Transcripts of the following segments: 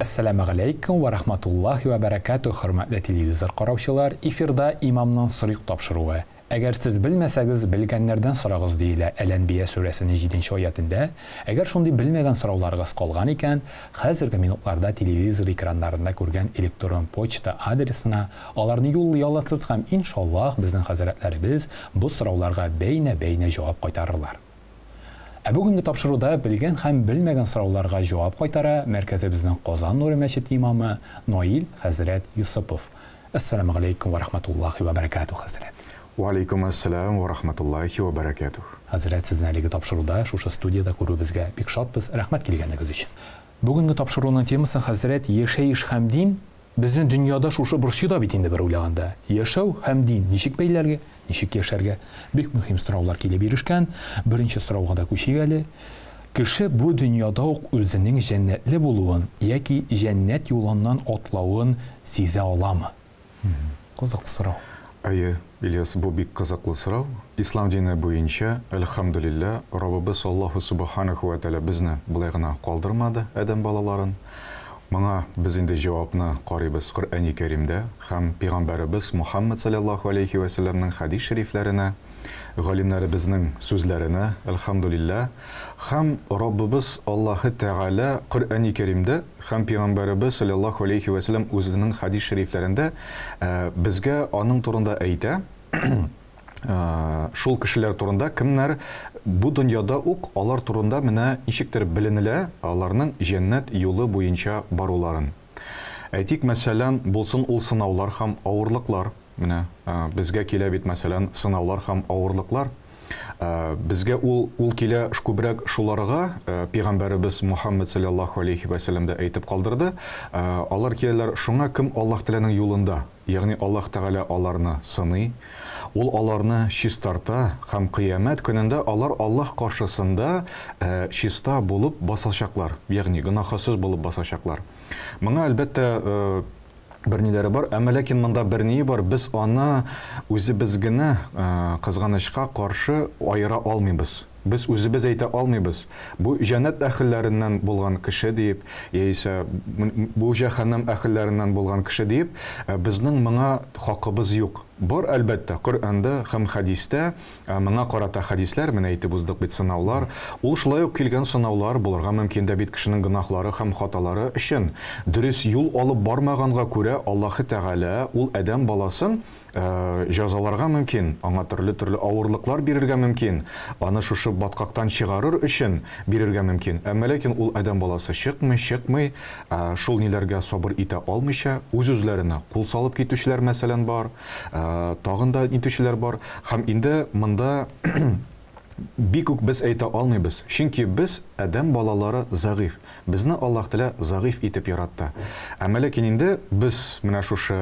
Әссәламегаләйкүм вә рахматуллаһи вә бәрәкәтүһ, хөрмәтле телевизор караучылар, эфирда Имамнан сорыйк тапшыруы. Әгәр сез белмәсәгез, белгәннәрдән сорагыз, диелә Әл-Әнбия сүрәсенең җиденче аятендә. Әгәр шундый белмәгән сорауларыгыз калган икән, хәзерге минутларда телевизор экраннарында күргән электрон почта адресына аларны юллый аласыз һәм, иншаллаһ, безнең хәзрәтләребез бу сорауларга бәйнә-бәйнә җавап кайтарырлар. Ә бүгенге тапшыруда белгән һәм белмәгән сорауларга җавап кайтара мәркәзебезнең Казан нуры мәчете имамы Наил хәзрәт Йосыпов. Әссәламегаләйкүм вә рахматуллахи вә бәрәкәтүһ, хәзрәт. Вә аләйкүм әссәлам вә рахматуллахи вә бәрәкәтүһ. Хәзрәт, сезне әлеге тапшыруда, шушы студиядә күрүебезгә бик шатбыз, рәхмәт килгәнегез өчен. Бүгенге тапшыруның темасы, хәзрәт, яшәеш һәм дин. Безне дөньяда шушы борчый да бит инде бер уйлаганда. Яшәү һәм дин ничек бәйләргә, ничек яшәргә? Бик мөһим сораулар килеп ирешкән. Беренче сорауга да күчик әле. Кеше бу дөньяда ук үзенең җәннәтле булуын яки җәннәт юлыннан атлавын сизә аламы? Кызык сорау. Әйе, Ильяс, бу бик кызыклы сорау. Ислам дине буенча, әлхәмдүлилләһ, Раббыбыз Аллаһу Сүбхәнәһү вә Тәгалә безне болай гына калдырмады, адәм балаларын. Моңа без инде җавапны карыйбыз Коръәни Кәримдә һәм пигамбәребез Мухәммәд салләллаһу аләйһи вә сәлләмнең хәдис шәрифләренә, галимнәребезнең сүзләренә, әлхәмдүлилләһ. Һәм Раббыбыз Аллаһы Тәгалә Коръәни Кәримдә һәм пигамбәребез салләллаһу аләйһи вә сәлләм үзенең хәдис шәрифләрендә безгә аның турында әйтә, шул кешеләр турында, кемнәр бу дөньяда ук алар турында менә ничектер беленелә, аларның җәннәт юлы буенча баруларын. Әйтик, мәсәлән, булсын ул сынаулар һәм авырлыклар. Менә безгә килә бит, мәсәлән, сынаулар һәм авырлыклар. Безгә ул ул килә күбрәк шуларга, пигамбәребез Мухаммед салләллаһу алейһи вә сәлләм дә әйтеп калдырды. Алар киләләр шуңа, кем Аллаһ Тәгаләнең юлында. Ягъни Аллаһ Тәгалә аларны сыный, Ул аларны чистарта һәм Кыямәт көнендә алар Аллаһ каршысында чиста булып басачаклар, ягъни гөнаһысыз булып басачаклар. Моңа, әлбәттә, берниләре бар, әмма ләкин монда берние бар, без аны үзебез генә, кызганычка каршы, аера алмыйбыз. Без үзебез әйтә алмыйбыз, бу җәннәт әһелләреннән булган кеше диеп, яисә бу җәһәннәм әһелләреннән булган кеше диеп, безнең моңа хакыбыз юк. Бар, әлбәттә, Коръәндә һәм хәдистә моңа карата хәдисләр, менә әйтеп уздык бит сынаулар. Ул шулай ук килгән сынаулар булырга мөмкин дә бит кешенең гөнаһлары һәм хаталары өчен. Дөрес юл алып бармаганга күрә Аллаһы Тәгалә ул адәм баласын Җәзаларга мөмкин, аңа төрле-төрле авырлыклар бирергә мөмкин, аны шушы баткактан чыгарыр өчен бирергә мөмкин. Әмма ләкин ул адәм баласы чыкмый, чыкмый, шул ниләргә сабыр итә алмыйча, үз-үзләренә кул салып китүчеләр, мәсәлән, бар, тагын да нитүчеләр бар. Һәм инде монда бик үк без әйтә алмыйбыз, чөнки без, адәм балалары, зәгыйфь. Безне Аллаһ Тәгалә зәгыйфь итеп яратты. Әмма ләкин инде без менә шушы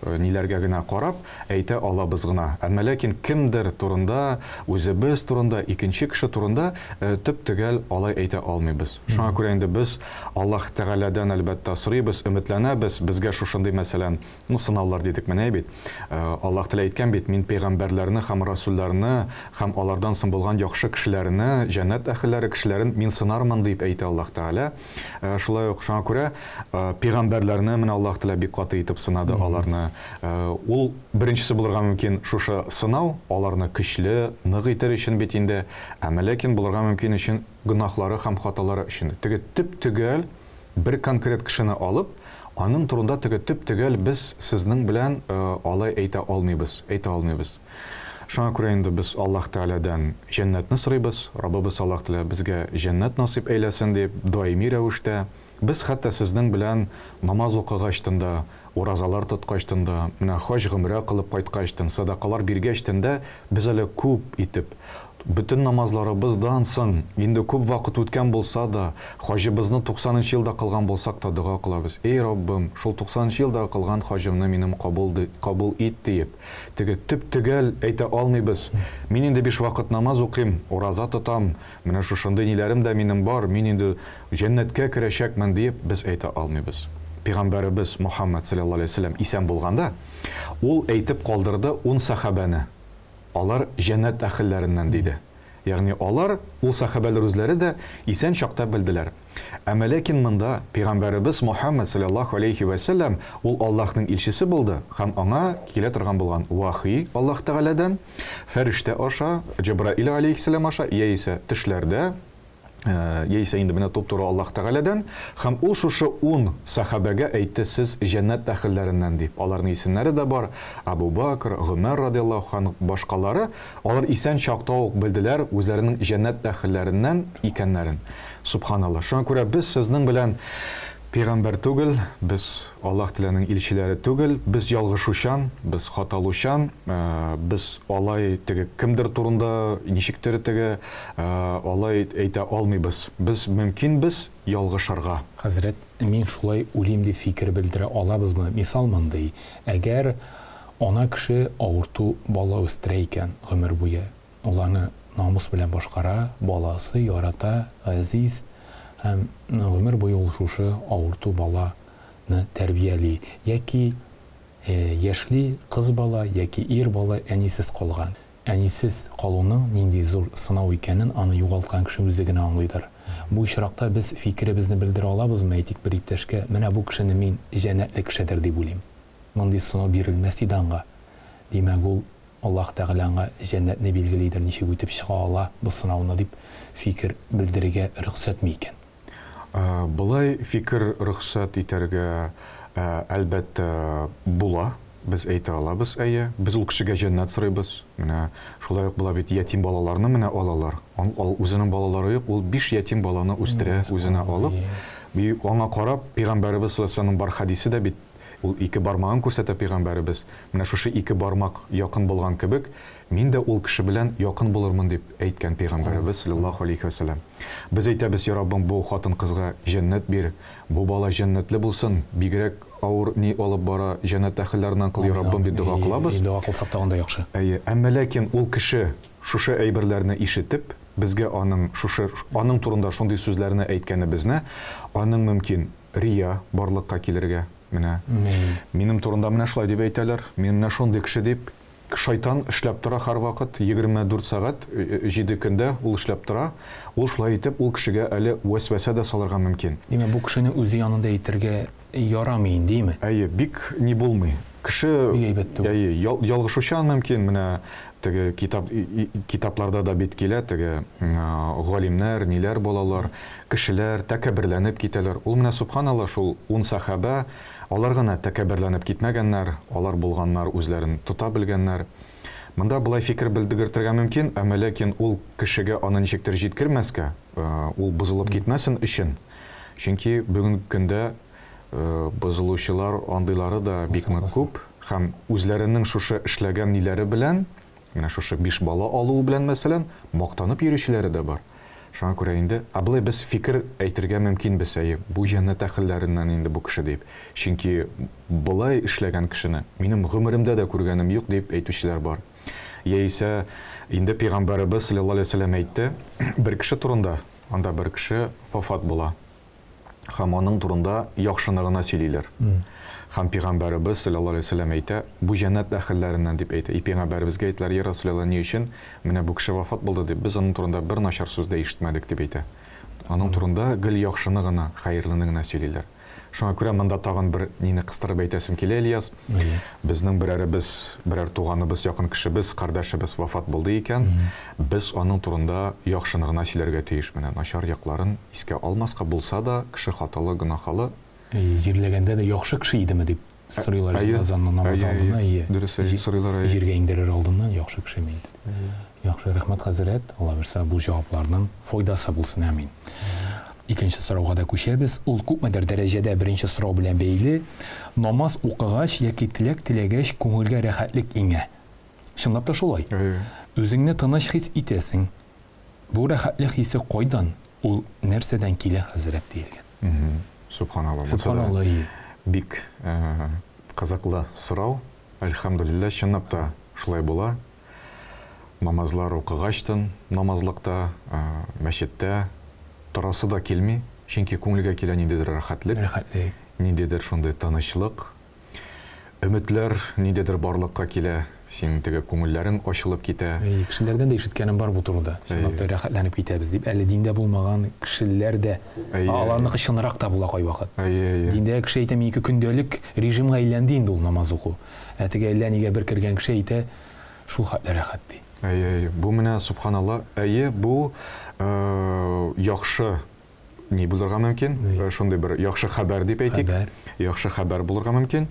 ниләргә генә карап әйтә алабыз гына. Әмма ләкин кемдер турында, үзебез турында, икенче кеше турында төп-төгәл алай әйтә алмыйбыз. Шуңа күрә инде без Аллаһ Тәгаләдән, әлбәттә, сорыйбыз, өметләнәбез, безгә шушындый, мәсәлән, Ну, сынаулар дидек менә бит. Аллаһ Тәгалә әйткән бит, Мин пәйгамбәрләрне һәм расүлләрне һәм алардан соң булган яхшы кешеләрне, җәннәт әһелләре кешеләрен мин сынармын, дип әйтә Аллаһ Тәгалә. Шулай ук шуңа күрә пәйгамбәрләрне менә Аллаһ Тәгалә бик каты итеп сынады аларны. Ул беренчесе булырга мөмкин шушы сынау, аларны көчле, нык итер өчен бит инде. Әмма ләкин булырга мөмкин өчен гөнаһлары һәм хаталары өчен. Теге төп-төгәл Бер конкрет кешене алып, аның турында теге төп-төгәл без сезнең белән алай әйтә алмыйбыз, әйтә алмыйбыз. Шуңа күрә инде без Аллаһ Тәгаләдән җәннәтне сорыйбыз, Раббыбыз Аллаһ Тәгалә безгә җәннәт насыйп әйләсен дип, даими рәвештә. Без хәтта сезнең белән намаз укыгачтын да, уразалар тоткачтын да, менә хаҗ-гомрә кылып кайткачтын, сәдакалар биргәчтен дә без әле күп итеп, Бөтен намазларыбыздан соң, инде күп вакыт үткән булса да, хаҗыбызны туксанынчы елда кылган булсак та дога кылабыз, Эй, Раббым, шул туксанынчы елдагы кылган хаҗымны минем кабул кабул ит, диеп. Теге төп-төгәл әйтә алмыйбыз. Мин инде биш вакыт намаз укыйм, ураза тотам, менә шушындый ниләрем дә минем бар, мин инде җәннәткә керәчәкмен, диеп без әйтә алмыйбыз. Пигамбәребез Мөхәммәд салләллаһу галәйһи ва сәлләм исән булганда, ул әйтеп калдырды ун сәхабәне. Алар җәннәт әһелләреннән, диде. Ягъни алар, ул сәхабәләр үзләре дә исән чакта белделәр. Әмма ләкин монда пәйгамбәребез Мухәммәд салләллаһу аләйһи вә сәлләм, ул Аллаһның илчесе булды һәм аңа килә торган булган вахи Аллаһ Тәгаләдән, фәрештә аша, Җәбраил галәйһиссәлам аша, яисә төшләрдә, яисә инде менә туп-туры Аллаһ Тәгаләдән, һәм ул шушы ун сәхабәгә әйтте, сез җәннәт әһелләреннән дип. Аларның исемнәре дә бар, Әбу Бакр, Гомәр радиаллаһу анһ, башкалары. Алар исән чакта ук белделәр үзләренең җәннәт әһелләреннән икәннәрен. Субханаллаһ. Шуңа күрә без сезнең белән пәйгамбәр түгел, без Аллаһ Тәгаләнең илчеләре түгел, без ялгышучан, без хаталучан, без алай теге кемдер турында ничектер теге алай әйтә алмыйбыз. Без мөмкинбез ялгышырга. Хәзрәт, мин шулай уйлыйм дип фикер белдерә алабызмы? Мисал мондый, әгәр ана кеше авырту бала үстерә икән гомер буе, Ул аны намус белән башкара, баласы ярата, газиз һәм гомер буе ул шушы авырту бала ны тәрбияли. Яки яшьли кыз бала яки ир бала әнисез калган. Әнисез калуның нинди зур сынау икәнен аны югалткан кеше үзе генә аңлыйдыр. Бу очракта без фикеребезне белдерә алабызмы, әйтик, бер иптәшкә, менә бу кешене мин җәннәтле кешедер дип уйлыйм. Мондый сынау бирелмәс иде аңа. Димәк, ул Аллаһ Тәгалә аңа җәннәтне билгелидер, ничек үтеп чыга ала бу сынауны дип фикер белдерергә рөхсәтме икән? Болай фикер рөхсәт итәргә, әлбәттә, була. Без әйтә алабыз, әйе. Без ул кешегә җәннәт сорыйбыз. Менә шулай ук була бит, ятим балаларны менә алалар. Үзенең балалары юк, ул биш ятим баланы үстерә, үзенә алып. Аңа карап, Пәйгамбәребез саллаллаһу галәйһи ва сәлләмнең бар хәдисе дә бит Ул ике бармагын күрсәтә пәйгамбәребез, Менә шушы ике бармак якын булган кебек, мин дә ул кеше белән якын булырмын, дип әйткән пәйгамбәребез, салләллаһу алейһи вә сәлләм. Без әйтәбез, Я Раббым, бу хатын-кызга җәннәт бир, бу бала җәннәтле булсын, бигрәк авыр ни алып бара, җәннәт әһелләреннән кыл, Я Раббым, дип дога кылабыз. Дога кылсак тагын да яхшы. Әйе, әмма ләкин ул кеше шушы әйберләрне ишетеп, безгә аның шушы, аның турында шундый сүзләрне әйткәнебезне, аның мөмкин, Рия барлыкка килергә. Менә. Минем турында менә шулай дип әйтәләр. Мин менә шундый кеше дип. Шайтан эшләп тора һәрвакыт, 24 сәгать, җиде көндә ул эшләп тора. Ул шулай итеп, ул кешегә әле вәсвәсә дә салырга мөмкин. Димәк, бу кешене үзе янында әйтергә ярамый инде, име? Әйе, бик ни булмый. Кеше, Бик әйбәт түгел. әйе, ялгышучан мөмкин. Менә теге китап, китапларда да бит килә, теге галимнәр, ниләр булалар. Кешеләр тәкәбберләнеп китәләр. Ул менә, сөбханалла, шул ун сәхабә, алар гына тәкәбберләнеп китмәгәннәр, алар булганнар, үзләрен тота белгәннәр. Монда болай фикер белдегертергә мөмкин, әмма ләкин ул кешегә аны ничектер җиткермәскә, ул бозылып китмәсен өчен. Чөнки бүгенге көндә бозылучылар андыйлары да бик нык күп һәм үзләренең шушы эшләгән ниләре белән, Менә шушы биш бала алуы белән, мәсәлән, мактанып йөрүчеләре дә бар. Шуңа күрә инде, ә болай без фикер әйтергә мөмкинбез, әйе, бу җәннәт әһелләреннән инде бу кеше дип. Чөнки болай эшләгән кешене минем гомеремдә дә күргәнем юк, дип әйтүчеләр бар. Яисә инде пәйгамбәребез салләллаһу алейһи ва сәлләм әйтте бер кеше турында, анда бер кеше вафат була. Һәм аның турында яхшыны гына сөйлиләр. Һәм пәйгамбәребез, салләллаһу алейһи ва сәлләм, әйтә, бу җәннәт әһелләреннән дип әйтә. И пәйгамбәребезгә әйтәләр, йә Расүләллаһ, ни өчен менә бу кеше вафат булды дип, без аның турында бер начар сүз дә ишетмәдек дип әйтә. Аның турында гел яхшыны гына, хәерлене генә сөйлиләр. Шуңа күрә монда тагын бер нине кыстырып әйтәсем килә, Ильяс. Безнең берәребез, берәр туганыбыз, якын кешебез, кардәшебез вафат булды икән, без аның турында яхшыны гына сөйләргә тиеш. Менә начар якларын искә алмаска, булса да, кеше хаталы, гөнаһалы. Әйе, җирләгәндә дә яхшы кеше идеме дип сорыйлар җеназаны намаз алдына, әйе. Дөрес, әйе, сорыйлар, әйе. Җиргә иңдерер алдыннан яхшы кешеме иде дип. Яхшы, рәхмәт, хәзрәт. Алла бирсә, бу җавапларның файдасы булсын, амин. Икенче сорауга да күчәбез. Ул күпмедер дәрәҗәдә беренче сорау белән бәйле. Намаз укыгач яки теләк теләгәч, күңелгә рәхәтлек иңә. Чынлап та шулай. Үзеңне тыныч хис итәсең. Бу рәхәтлек хисе кайдан, ул нәрсәдән килә, хәзрәт, диелгән. Сөбханалла. Сөбханалла, ие. Бик кызыклы сорау. Әлхәмдүлилләһ, чынлап та шулай була. Намазлар укыгачтын, намазлыкта, мәчеттә торасы да килми, чөнки күңелгә килә ниндидер рәхәтлек, рәхәтлек, ниндидер шундый тынычлык, өметләр ниндидер барлыкка килә. Синең теге күңелләрең ачылып китә. Әйе, кешеләрдән дә ишеткәнем бар бу турыда. Чынлап та рәхәтләнеп китәбез дип. Әле диндә булмаган кешеләр дә, аларныкы чынрак та була кайвакыт. Әйе, әйе. Диндәге кеше әйтә, минеке көндәлек режимга әйләнде инде ул намаз уку. Ә теге әллә нигә бер кергән кеше әйтә, шул хәтле рәхәт ди. Әйе, әйе. Бу менә, субханалла, әйе, бу яхшы ни булырга мөмкин? Шундый бер яхшы хәбәр дип әйтик. Хәбәр. Яхшы хәбәр булырга мөмкин.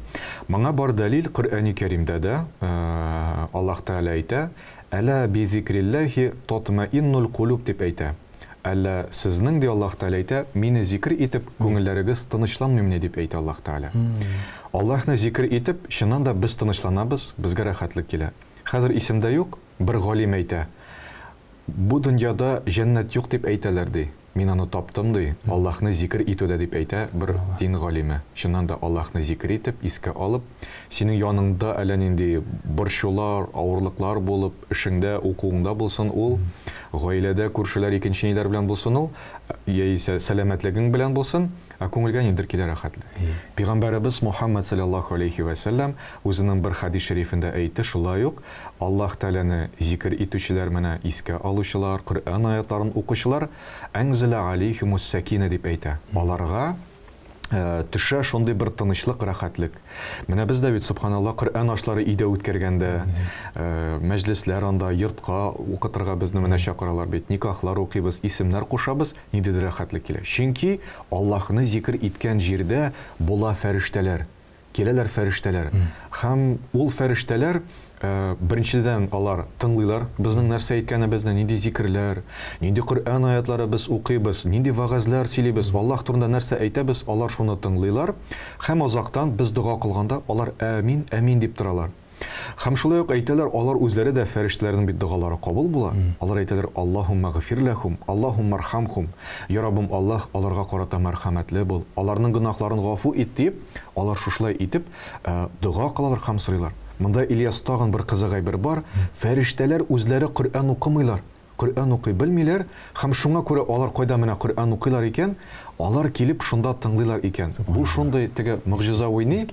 Моңа бар дәлил Коръәни Кәримдә дә Аллаһ Тәгалә әйтә, Әлә би зикрилләһи татмаиннул кулуб дип әйтә. Әллә сезнең, ди Аллаһ Тәгалә әйтә, мине зикр итеп күңелләрегез тынычланмыймыни дип әйтә Аллаһ Тәгалә. Аллаһны зикр итеп, чыннан да без тынычланабыз, безгә рәхәтлек килә. Хәзер исемдә юк, бер галим әйтә, Бу дөньяда җәннәт юк дип әйтәләр, ди. Мин аны таптым, ди, Аллаһны зикер итүдә, дип әйтә бер дин галиме. Чыннан да, Аллаһны зикер итеп, искә алып, синең яныңда әллә нинди борчулар, авырлыклар булып, эшеңдә, укуыңда булсын ул, гаиләдә, күршеләр, икенче ниләр белән булсын ул, яисә сәламәтлегең белән булсын, ә күңелгә нидер килә рәхәтлек. Пигамбәребез Мухаммәд салләллаһу алейһи вә сәлләм үзенең бер хәдис шәрифендә әйтте, шулай ук, Аллаһ Тәгаләне зикер итүчеләр, менә искә алучылар, Коръән аятларын укучылар, әнзәлә алейһимус сәкинә дип әйтә. Аларга төшә шундый бер тынычлык, рәхәтлек. Менә без дә бит, сөбханалла, Коръән ашлары өйдә үткәргәндә, мәҗлесләр анда, йортка укытырга безне менә чакыралар бит, никахлар укыйбыз, исемнәр кушабыз, ниндидер рәхәтлек килә. Чөнки Аллаһны зикер иткән җирдә була фәрештәләр. Киләләр фәрештәләр. Һәм ул фәрештәләр, беренчедән, алар тыңлыйлар безнең нәрсә әйткәнебезне, нинди зикерләр, нинди Коръән аятлары без укыйбыз, нинди вәгазьләр сөйлибез, Аллаһ турында нәрсә әйтәбез, алар шуны тыңлыйлар. Һәм азактан без дога кылганда, алар әмин, әмин дип торалар. Һәм шулай ук әйтәләр, алар үзләре дә фәрештәләрнең бит догалары кабул була. Алар әйтәләр, Аллаһумма гфир ләхум, Аллаһумма рхамхум. Я Раббым Аллаһ, аларга карата мәрхәмәтле бул, аларның гөнаһларын гафу ит, диеп, алар шушылай итеп дога кылалар һәм сорыйлар. Монда, Ильяс, тагын бер кызык әйбер бар, фәрештәләр үзләре Коръән укымыйлар. Коръән укый белмиләр һәм шуңа күрә алар кайда менә Коръән укыйлар икән, алар килеп шунда тыңлыйлар икән. Бу шундый теге могҗиза уйный.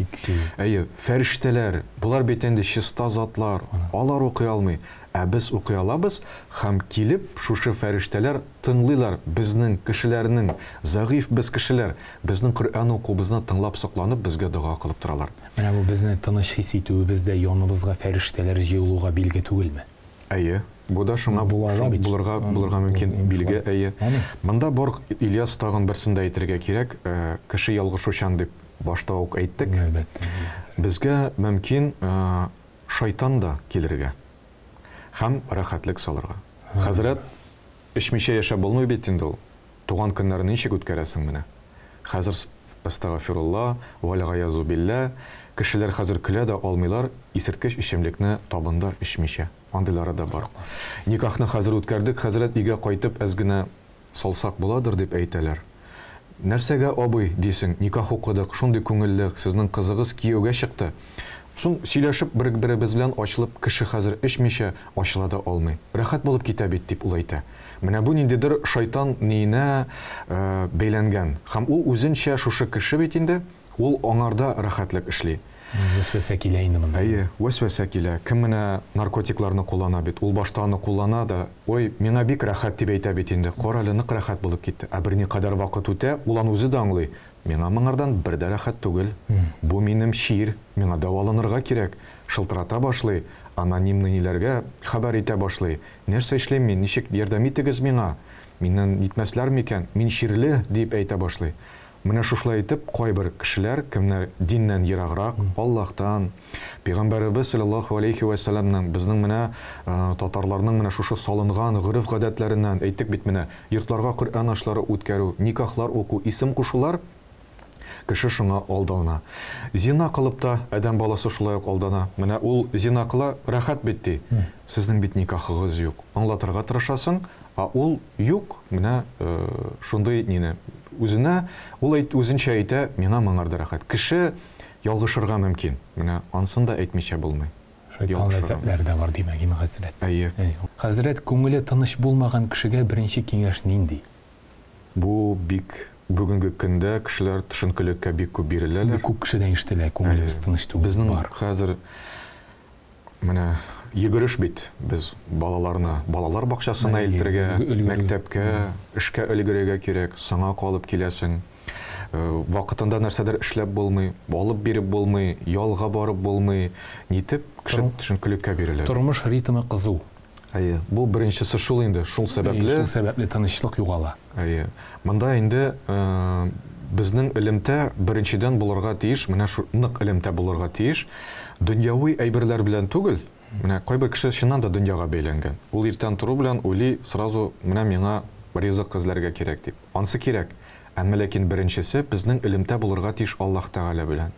Әйе, фәрештәләр, болар бит инде чиста затлар, алар укый алмый, ә без укый алабыз һәм килеп шушы фәрештәләр тыңлыйлар безнең кешеләрнең, зәгыйфь без кешеләр, безнең Коръән укуыбызны тыңлап сокланып безгә дога кылып торалар. Менә бу безне тыныч хис итүебез дә яныбызга фәрештәләр җыелуга билге түгелме? Әйе, бу да шуңа Була бит. булырга булырга мөмкин билге, әйе. Монда бар, Ильяс, тагын берсен дә әйтергә кирәк, кеше ялгышучан дип башта ук әйттек. Әлбәттә. Безгә мөмкин шайтан да килергә һәм рәхәтлек салырга. Хәзрәт, эчмичә яшәп булмый бит инде ул. Туган көннәрен ничек үткәрәсең менә? Хәзер, әстәгафирулла, вәлгаязу биллә, кешеләр хәзер көлә дә алмыйлар, исерткеч эчемлекне табында эчмичә. Андыйлары да бар. Никахны хәзер үткәрдек, хәзрәт, өйгә кайтып әз генә салсак буладыр, дип әйтәләр. Нәрсәгә, абый, дисең, никах укыдык, шундый күңелле, сезнең кызыгыз кияүгә чыкты. Соң, сөйләшеп, бер-беребез белән ачылып, кеше хәзер эчмичә ачыла да алмый. Рәхәт булып китә бит, дип ул әйтә. Менә бу ниндидер шайтан ниенә бәйләнгән. Һәм ул үзенчә шушы кеше бит инде, ул аңарда рәхәтлек эшли. Вәсвәсә килә инде монда. Әйе, вәсвәсә килә. Кем менә наркотикларны куллана бит, ул башта аны куллана да, ой, миңа бик рәхәт дип әйтә бит инде, карале, нык рәхәт булып китте. Ә берникадәр вакыт үтә, ул аны үзе дә аңлый, миңа моңардан бер дә рәхәт түгел. Бу минем чир, миңа дәваланырга кирәк. Шылтырата башлый, анонимный ниләргә хәбәр итә башлый. Нәрсә эшлим мин, ничек ярдәм итегез миңа, миннән нитмәсләр микән, мин чирле, диеп әйтә башлый. Менә шушылай итеп, кайбер кешеләр, кемнәр диннән ераграк, Аллаһтан, Пәйгамбәребез салләллаһу алейһи вә сәлләмнең, безнең менә татарларның менә шушы салынган гореф-гадәтләреннән, әйттек бит менә, йортларга Коръән ашлары үткәрү, никахлар уку, исем кушулар, кеше шуңа алдана. Зина кылып та адәм баласы шулай ук алдана. Менә ул зина кыла, рәхәт бит, ди. Сезнең бит никахыгыз юк. Аңлатырга тырышасың, ә ул юк, менә шундый нине. Үзенә, ул әйт, үзенчә әйтә, миңа моңарда рәхәт. Кеше ялгышырга мөмкин. Менә ансын да әйтмичә булмый. Шайтан ләззәтләре дә бар, димәк, име, хәзрәт? Әйе. Хәзрәт, күңеле тыныч булмаган кешегә беренче киңәш нинди? Бу бик бүгенге көндә кешеләр төшенкелеккә бик күп биреләләр. Бик күп кешедән ишетелә, күңелебез тыныч түгел. Безнең хәзер Менә йөгереш бит, без балаларны балалар бакчасына илтергә, мәктәпкә, эшкә өлгерергә кирәк, соңа калып киләсең. Вакытында нәрсәдер эшләп булмый, алып биреп булмый, ялга барып булмый. Нитеп кеше төшенкелеккә бирелә. Тормыш ритмы кызу. Әйе, бу беренчесе шул инде, шул сәбәпле. Шул сәбәпле тынычлык югала. Әйе. Монда инде безнең элемтә беренчедән булырга тиеш, менә шу нык элемтә булырга тиеш. Дөньяви әйберләр белән түгел, менә кайбер кеше чыннан да дөньяга бәйләнгән. Ул иртән тору белән уйлый, сразу менә миңа ризык эзләргә кирәк дип. Ансы кирәк. Әмма ләкин беренчесе безнең элемтә булырга тиеш Аллаһ Тәгалә белән.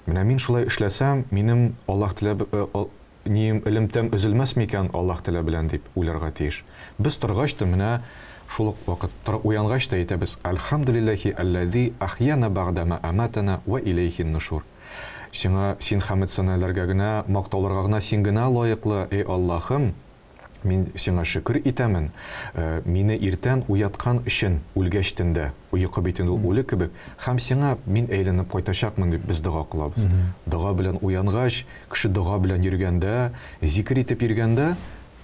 Менә мин шулай эшләсәм, минем Аллаһ Тәгалә Нием, элемтәм өзелмәс микән Аллаһ Тәгалә белән дип уйларга тиеш. Без торгач та менә шул ук вакыт, торып уянгач та әйтәбез, Әлхәмдүлилләһи әлләзи әхьяна бәгъдә мә әмәтәнә вә иләйһин нөшүр. Сиңа, син хәмед-сәналәргә генә, мактауларга гына син генә лаеклы, эй Аллаһым! Мин сиңа шөкер итәмен, мине иртән уяткан өчен, үлгәчтен дә, йокы бит инде ул үле кебек, һәм сиңа мин әйләнеп кайтачакмын, дип без дога кылабыз. Дога белән уянгач, кеше дога белән йөргәндә, зикер итеп йөргәндә,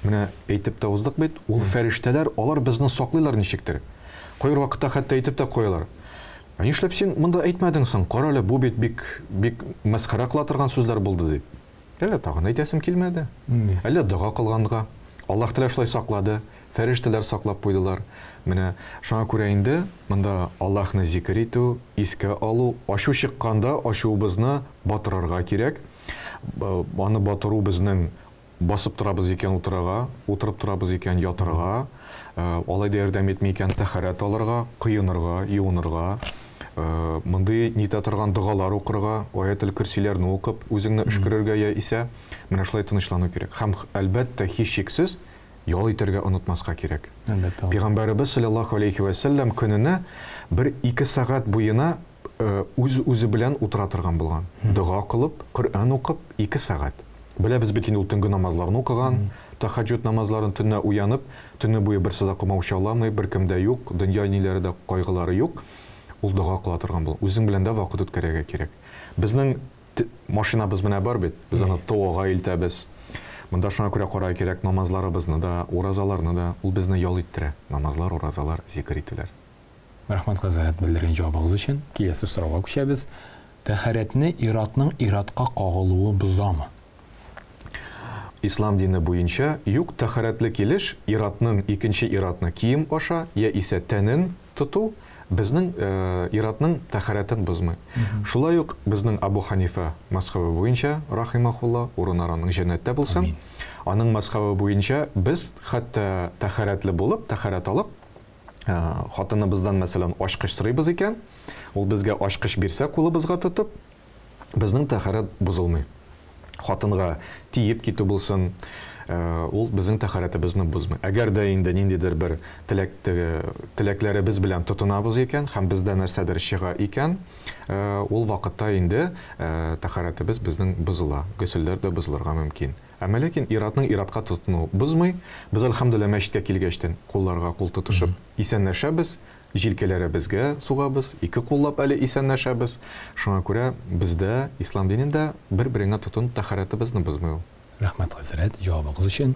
менә әйтеп тә уздык бит, ул фәрештәләр, алар безне саклыйлар ничектер. Кайбер вакытта хәтта әйтеп тә куялар. Ә нишләп син монда әйтмәдең соң? Кара әле, бу бит бик, бик мәсхәрә кыла торган сүзләр булды, дип. Әллә тагын әйтәсем килмәде. Әллә дога кылганга. Аллаһ Тәгалә шулай саклады, фәрештәләр саклап куйдылар. Менә шуңа күрә инде монда Аллаһны зикер итү, искә алу, ачу чыкканда ачуыбызны батырырга кирәк. Аны батыру безнең басып торабыз икән утырырга, утырып торабыз икән ятырга, алай да ярдәм итми икән тәһарәт алырга, коенырга, юынырга. Мондый нитә торган догалар укырга, аятел-көрсиләрне укып, үзеңне өшкерергә яисә менә шулай тынычлану кирәк. Һәм, әлбәттә, һичшиксез, ял итәргә онытмаска кирәк. Әлбәттә. Пәйгамбәребез салләллаһу алейһи вә сәлләм көненә бер-ике сәгать буена үз-үзе белән утыра торган булган. Дога кылып, Коръән укып, ике сәгать. Беләбез бит инде ул төнге намазларны укыган, тәһәҗҗүд намазларын төнлә уянып, төне буе берсе дә комаучаламый, беркем дә юк, дөнья ниләре дә, кайгылары юк. Ул дога кыла торган була. Үзең белән дә вакыт үткәрергә кирәк. Безнең машинабыз менә бар бит, без аны ТОга илтәбез. Монда шуңа күрә карарга кирәк намазларыбызны да, уразаларны да. Ул безне ял иттерә. Намазлар, уразалар, зикер итүләр. Рәхмәт, хәзрәт, белдергән җавабыгыз өчен. Киләсе сорауга күчәбез. Тәһарәтне ир-атның ир-атка кагылуы бозамы? Ислам дине буенча, юк, тәһарәтле килеш ир-атның икенче ир-атны кием аша яисә тәнен тоту безнең ир-атның тәһарәтен бозмый. Шулай ук безнең Абу Ханифә мәзхәбе буенча, рахимахулла, урыннары аның җәннәттә булсын, аның мәзхәбе буенча без хәтта тәһарәтле булып, тәһарәт алып, хатыныбыздан, мәсәлән, ачкыч сорыйбыз икән, ул безгә ачкыч бирсә кулыбызга тотып, безнең тәһарәт бозылмый. Хатынга тиеп китү булсын, ул безнең тәһарәтебезне бозмый. Әгәр дә инде ниндидер бер теләк, теләкләребез белән тотынабыз икән һәм бездә нәрсәдер чыга икән, ул вакытта инде тәһарәтебез безнең бозыла, госелләр дә бозылырга мөмкин. Әмма ләкин ир-атның ир-атка тотынуы бозмый. Без, әлхәмдүлилләһ, мәчеткә килгәчтен кулларга кул тотышып исәнләшәбез, җилкәләребезгә сугабыз, ике куллап әле исәнләшәбез. Шуңа күрә бездә, ислам динендә бер-береңә тотынып тәһарәтебезне бозмый ул. Рәхмәт, хәзрәт, җавабыгыз өчен.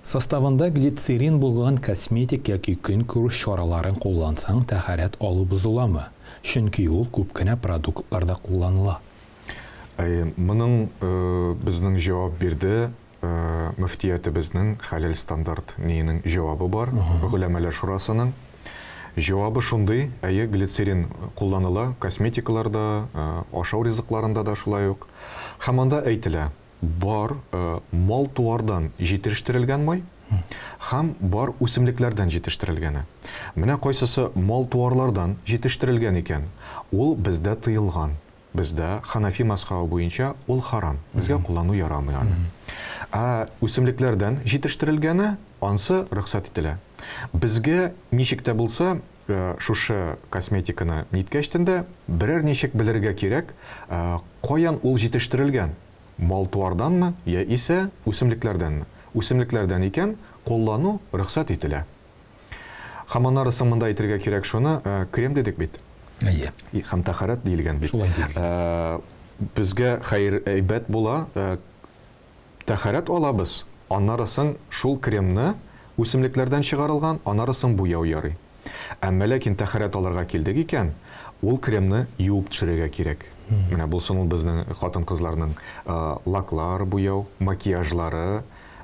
Составында глицерин булган косметик яки көнкүреш чараларын куллансаң, тәһарәт алу бозыламы? Чөнки ул күп кенә продуктларда кулланыла. Әйе, моның безнең җавап бирде мөфтиятебезнең хәләл стандарт ниенең җавабы бар, голәмәләр шурасының. Җавабы шундый, әйе, глицерин кулланыла косметикаларда, ашау ризыкларында да шулай ук. Һәм анда әйтелә, бар мал-туардан җитештерелгән май һәм бар үсемлекләрдән җитештерелгәне. Менә кайсысы мал-туарлардан җитештерелгән икән, ул бездә тыелган. Бездә Ханафи мәзхәбе буенча ул харам, безгә куллану ярамый аны. Ә үсемлекләрдән җитештерелгәне, ансы рөхсәт ителә. Безгә ничек тә булса шушы косметиканы ниткәчтен дә берәр ничек белергә кирәк, каян ул җитештерелгән, мал-туарданмы яисә үсемлекләрдәнме. Үсемлекләрдән икән, куллану рөхсәт ителә. Һәм аннары соң монда әйтергә кирәк шуны, крем дидек бит. Әйе. Һәм тәһарәт диелгән бит. Шулай диелгән. Безгә хәер әйбәт була. Тәһарәт алабыз, аннары соң шул кремны, үсемлекләрдән чыгарылган, аннары соң буяу ярый. Әмма ләкин тәһарәт алырга килдек икән, ул кремны юып төшерергә кирәк. Менә булсын ул безнең хатын-кызларның лаклар буяу, макияжлары,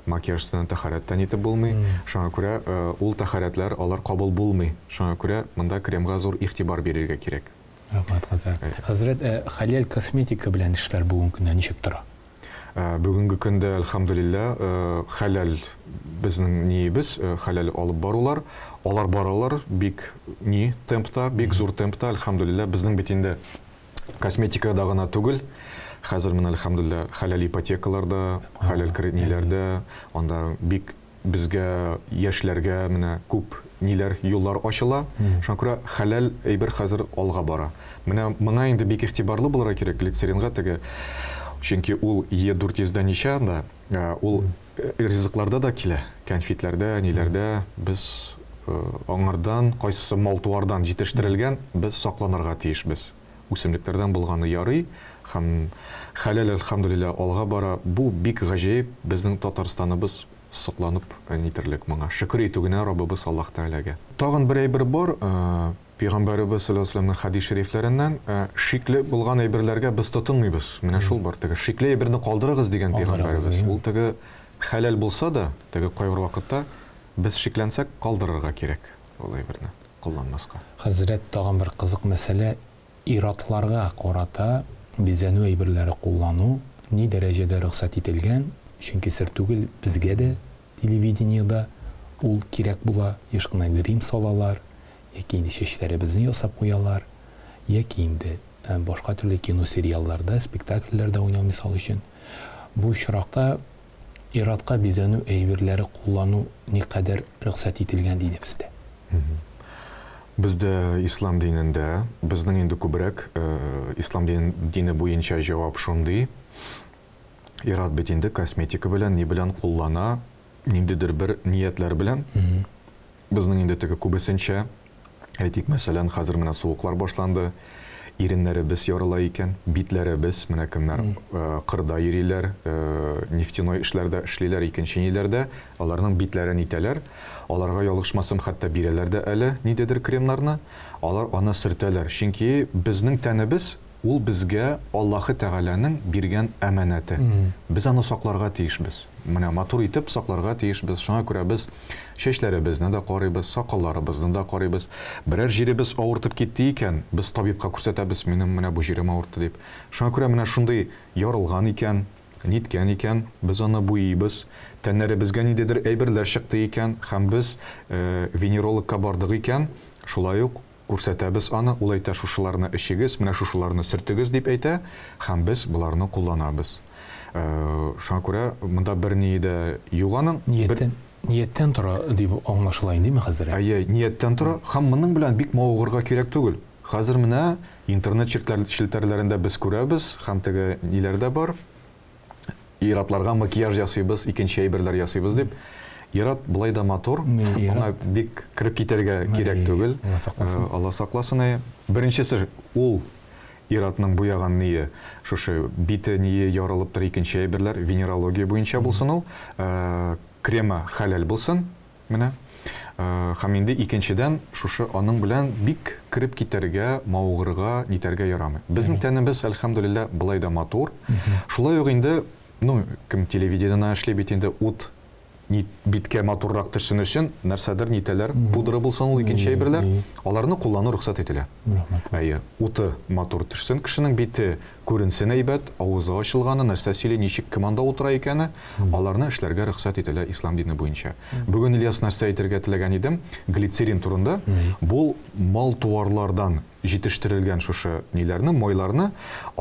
макияж өстеннән тәһарәт тә нитеп булмый. Шуңа күрә ул тәһарәтләр алар кабул булмый. Шуңа күрә монда кремга зур игътибар бирергә кирәк. Рәхмәт, хәзрәт. Хәзрәт, ә хәләл косметика белән эшләр бүгенге көндә ничек тора? Бүгенге көндә, әлхәмдүлилләһ, хәләл безнең ниебез, хәләл алып барулар. Алар баралар бик ни темпта, бик зур темпта, әлхәмдүлилләһ. Безнең бит инде косметикада гына түгел, хәзер менә, әлхәмдүлилләһ, хәләл ипотекаларда, хәләл ниләрдә, анда бик Безгә, яшьләргә менә күп ниләр, юллар ачыла. Шуңа күрә хәләл әйбер хәзер алга бара. Менә моңа инде бик игътибарлы булырга кирәк, глицеринга теге, чөнки ул Е 400 дә ничә анда, ул ризыкларда да килә, кәнфитләрдә, ниләрдә. Без аңардан, кайсысы мал-туардан җитештерелгән, без сакланырга тиешбез. Үсемлекләрдән булганы ярый һәм хәләл, әлхәмдүлилләһ, алга бара. Бу бик гаҗәеп, безнең Татарстаныбыз сокланып нитерлек моңа. Шөкер итү генә Раббыбыз Аллаһ Тәгаләгә. Тагын бер әйбер бар, Пәйгамбәребез салләллаһу галәйһи ва сәлләмнең хәдис шәрифләреннән, шикле булган әйберләргә без тотынмыйбыз. Менә шул бар, теге шикле әйберне калдырыгыз дигән Пәйгамбәребез. Ул теге хәләл булса да, теге кайбер вакытта без шикләнсәк, калдырырга кирәк ул әйберне, кулланмаска. Хәзрәт, тагын бер кызык мәсьәлә, Ир-атларга карата бизәнү әйберләре куллану ни дәрәҗәдә рөхсәт ителгән, чөнки сер түгел, безгә дә телевидениедә ул кирәк була, еш кына грим салалар, яки инде чәчләребезне ясап куялар, яки инде башка төрле кино-сериалларда, спектакльләрдә уйнау мисал өчен. Бу очракта Ир-атка бизәнү әйберләре куллану никадәр рөхсәт ителгән динебездә? Бездә ислам динендә, безнең инде күбрәк ислам дине буенча җавап шундый, ир-ат бит инде косметика белән, ни белән куллана, ниндидер бер ниятләр белән. Безнең инде теге күбесенчә, әйтик, мәсәлән, хәзер менә суыклар башланды, иреннәребез ярыла икән, битләребез, менә кемнәр кырда йөриләр, нефтяной эшләрдә эшлиләр, икенче ниләрдә, аларның битләрен итәләр. Аларга ялгышмасам, хәтта бирәләр дә әле ниндидер кремнарны, алар аны сөртәләр. Чөнки безнең тәнебез Ул безгә Аллаһы Тәгаләнең биргән әманәте. Без аны сакларга тиешбез. Менә матур итеп сакларга тиешбез. Шуңа күрә без чәчләребезне дә карыйбыз, сакалларыбызны да карыйбыз. Берәр җиребез авыртып китте икән, без табибка күрсәтәбез, минем менә бу җирем авыртты дип. Шуңа күрә менә шундый ярылган икән, ниткән икән, без аны буйыйбыз. Тәннәребезгә ниндидер әйберләр чыкты икән һәм без венерологка бардык икән, шулай ук Күрсәтәбез аны, ул әйтә, шушыларны эчегез, менә шушыларны сөртегез, дип әйтә, һәм без боларны кулланабыз. Шуңа күрә монда берние дә юк аның. Нияттән, нияттән тора дип аңлашыла индеме хәзер? Әйе, нияттән тора. Һәм моның белән бик мавыгырга кирәк түгел. Хәзер менә интернет челтәрләрендә без күрәбез, һәм теге ниләр дә бар. Ир-атларга макияж ясыйбыз, икенче әйберләр ясыйбыз дип. Ир-ат болай да матур, аңа бик кереп китәргә кирәк түгел. Алла сакласын. Алла сакласын, әйе. Беренчесе ул ир-атның буяган ние, шушы бите ние ярылып тора, икенче әйберләр, венерология буенча булсын ул, кремы хәләл булсын, Менә. Һәм инде икенчедән, шушы аның белән бик кереп китәргә, мавыгырга, нитәргә ярамый. Безнең тәнебез, әлхәмдүлилләһ, болай да матур. Шулай ук инде, ну, кем телевидениедә эшли бит инде, ут ни биткә матуррак төшсен өчен нәрсәдер нитәләр, пудра булсын ул, икенче әйберләр, аларны куллану рөхсәт ителә. Әйе, уты матур төшсен, кешенең бите күренсен әйбәт, авызы ачылганы, нәрсә сөйли, ничек, кем анда утыра икәне, аларны эшләргә рөхсәт ителә ислам дине буенча. Бүген, Ильяс, нәрсә әйтергә теләгән идем, глицерин турында. Бу мал-туарлардан җитештерелгән шушы ниләрне, майларны,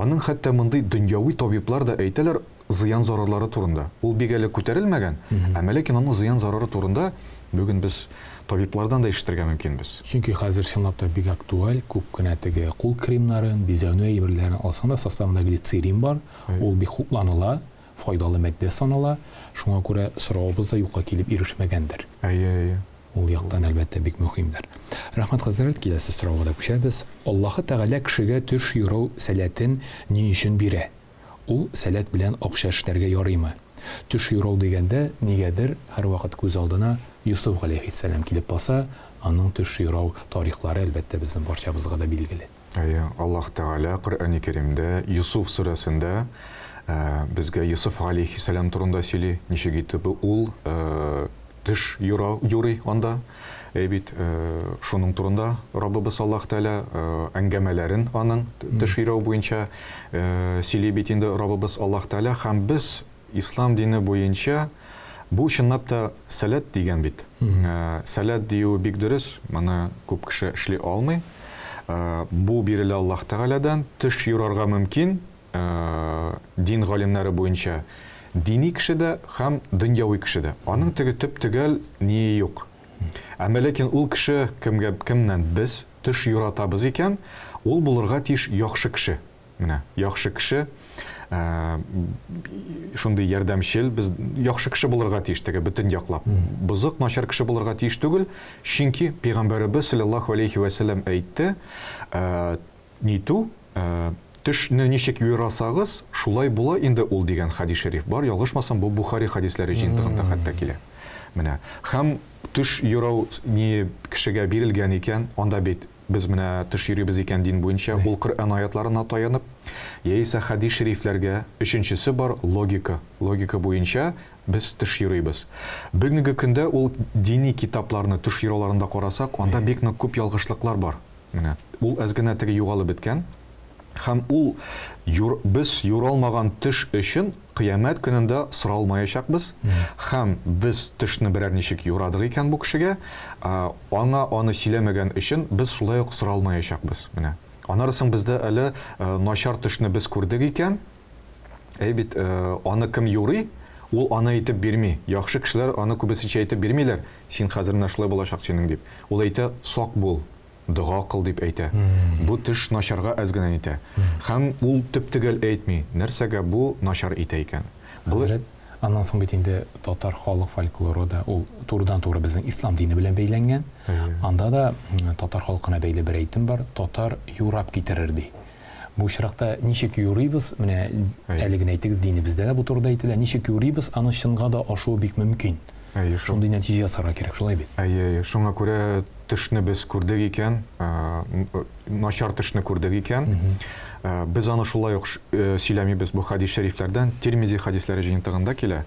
аның хәтта мондый дөньяви табиблар да әйтәләр зыян-зарарлары турында. Ул бик әле күтәрелмәгән, әмма ләкин аның зыян-зарары турында бүген без табиблардан да ишетергә мөмкинбез. Чөнки хәзер чынлап та бик актуаль, күп кенә теге кул кремнарын, бизәнү әйберләрен алсаң да, составында глицерин бар, ул бик хупланыла, файдалы матдә санала. Шуңа күрә соравыбыз да юкка килеп ирешмәгәндер. Әйе, әйе. Ул яктан, әлбәттә, бик мөһимдер. Рәхмәт, хәзрәт, киләсе сорауга да күчәбез. Аллаһы Тәгалә кешегә төш юрау сәләтен ни өчен бирә? Ул сәләт белән акча эшләргә ярыймы? Төш юрау дигәндә, нигәдер һәрвакыт күз алдына Йосыф галәйһиссәлам килеп баса, аның төш юрау тарихлары, әлбәттә, безнең барчабызга да билгеле. Әйе, Аллаһ Тәгалә Коръәни Кәримдә Йосыф сүрәсендә безгә Йосыф галәйһиссәлам турында сөйли, ничек итеп ул төш юра, юрый анда. Әй бит, шуның турында Раббыбыз Аллаһ Тәгалә әңгәмәләрен аның төш юрау буенча сөйли бит инде Раббыбыз Аллаһ Тәгалә. Һәм без ислам дине буенча бу чынлап та сәләт дигән бит. Сәләт дию бик дөрес, моны күп кеше эшли алмый. Бу бирелә Аллаһ Тәгаләдән, төш юрарга мөмкин, дин галимнәре буенча дини кеше дә һәм дөньяви кеше дә. Аның теге төп-төгәл ние юк. Әмма ләкин ул кеше кемгә, кемнән без төш юратабыз икән, ул булырга тиеш яхшы кеше. Менә яхшы кеше, шундый ярдәмчел, без яхшы кеше булырга тиеш теге бөтен яклап. Бозык, начар кеше булырга тиеш түгел, чөнки пәйгамбәребез саллаллаһу алейхи вә сәлләм әйтте, нитү, төшне ничек юрасагыз, шулай була инде ул дигән хәдис шәриф бар. Ялгышмасам, бу Бухари хәдисләре җыентыгында хәтта килә. Менә. Һәм төш юрау ни кешегә бирелгән икән, анда бит без менә төш йөрибез икән дин буенча, ул Коръән аятларына таянып, яисә хәдис шәрифләргә, өченчесе бар логика. Логика буенча без төш йөрибез. Бүгенге көндә ул дини китапларны төш юрауларында карасак, анда бик нык күп ялгышлыклар бар. Менә ул әз генә теге югалып беткән. Һәм ул юр, без юралмаган төш өчен кыямәт көнендә соралмаячакбыз. Һәм без төшне берәр ничек юрадык икән бу кешегә, аңа аны сөйләмәгән өчен без шулай ук соралмаячакбыз. Менә. Аннары соң бездә әле начар төшне без күрдек икән, әй бит, аны кем юрый, ул аны әйтеп бирми. Яхшы кешеләр аны күбесенчә әйтеп бирмиләр. Син хәзер менә шулай булачак синең дип. Ул әйтә, сак бул, дога кыл дип әйтә. Бу төш начарга әз генә итә. Һәм ул төп-төгәл әйтми, нәрсәгә бу начар итә икән. Хәзрәт, аннан соң бит инде татар халык фольклоры да ул турыдан-туры безнең ислам дине белән бәйләнгән. Анда да татар халкына бәйле бер әйтем бар, татар юрап китерер ди. Бу очракта ничек юрыйбыз, менә әле генә әйтегез, динебездә дә бу турыда әйтелә, ничек юрыйбыз, аның чынга да ашуы бик мөмкин. Әйе, шул. Шундый нәтиҗә ясарга кирәк, шулай бит? Әйе, әйе. Шуңа күрә төшне без күрдек икән, начар төшне күрдек икән, без аны шулай ук сөйләмибез. Бу хәдис шәрифләрдән, Тирмизи хәдисләре җыентыгында килә.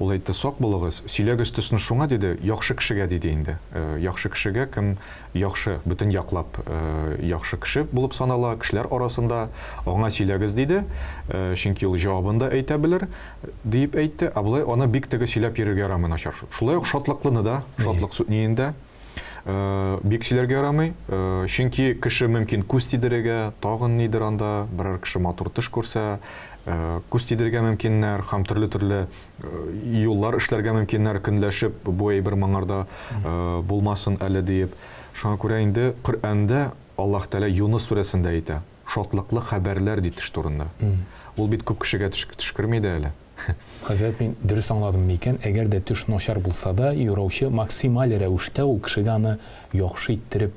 Ул әйтте, сак булыгыз, сөйләгез төсне шуңа, диде, яхшы кешегә, диде инде. Яхшы кешегә, кем яхшы, бөтен яклап яхшы кеше булып санала, кешеләр арасында, аңа сөйләгез, диде, чөнки ул җавабын да әйтә белер, диеп әйтте. Ә болай аны бик теге сөйләп йөрергә ярамый начар. Шулай ук шатлыклыны да, шатлык сүтниен дә бик сөйләргә ярамый, чөнки кеше мөмкин күз тидерергә, тагын нидер анда, берәр кеше матур төш күрсә, күз тидерергә мөмкиннәр һәм төрле-төрле юллар эшләргә мөмкиннәр, көнләшеп, бу әйбер моңарда булмасын әле диеп. Шуңа күрә инде Коръәндә Аллаһ Тәгалә Юныс сүрәсендә әйтә, шатлыклы хәбәрләр ди төш турында. Ул бит күп кешегә төш керми дә әле. Хәзрәт, мин дөрес аңладыммы икән, әгәр дә төш начар булса да, юраучы максималь рәвештә ул кешегә аны яхшы иттереп,